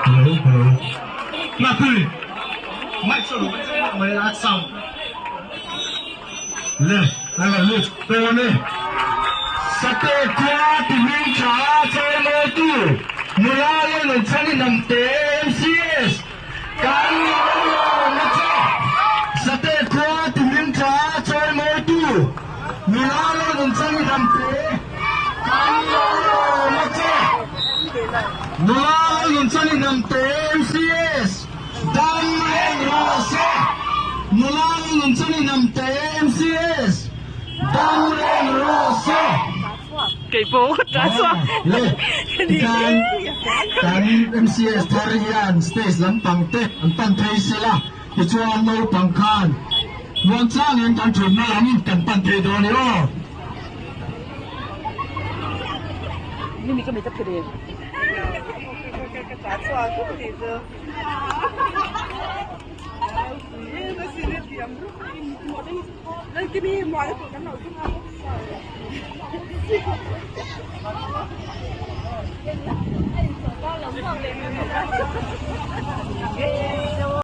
Hello, hello. Mapui, mic chu lo mai a sound. Le, a lo lut dawn e. Sate khua ti hming tha chawi mawitu nula Lalnunchhani Hnamte MCS kan lo lawm a che. Sate khua ti hming tha chawi mawitu nula Lalnunchhani Hnamte kan lo lawm a che. Nula Lalnunchhani Hnamte MCS dam reng rawh se. Nula Lalnunchhani Hnamte MCS dam reng rawh se. Keipawh ka ta chhuak. Le, tikhan kan MCS thar hian stage lampang te an pan phei sela, tichuan naupang khan muangchangin kan thutna lam kan pan thei dawn i aw.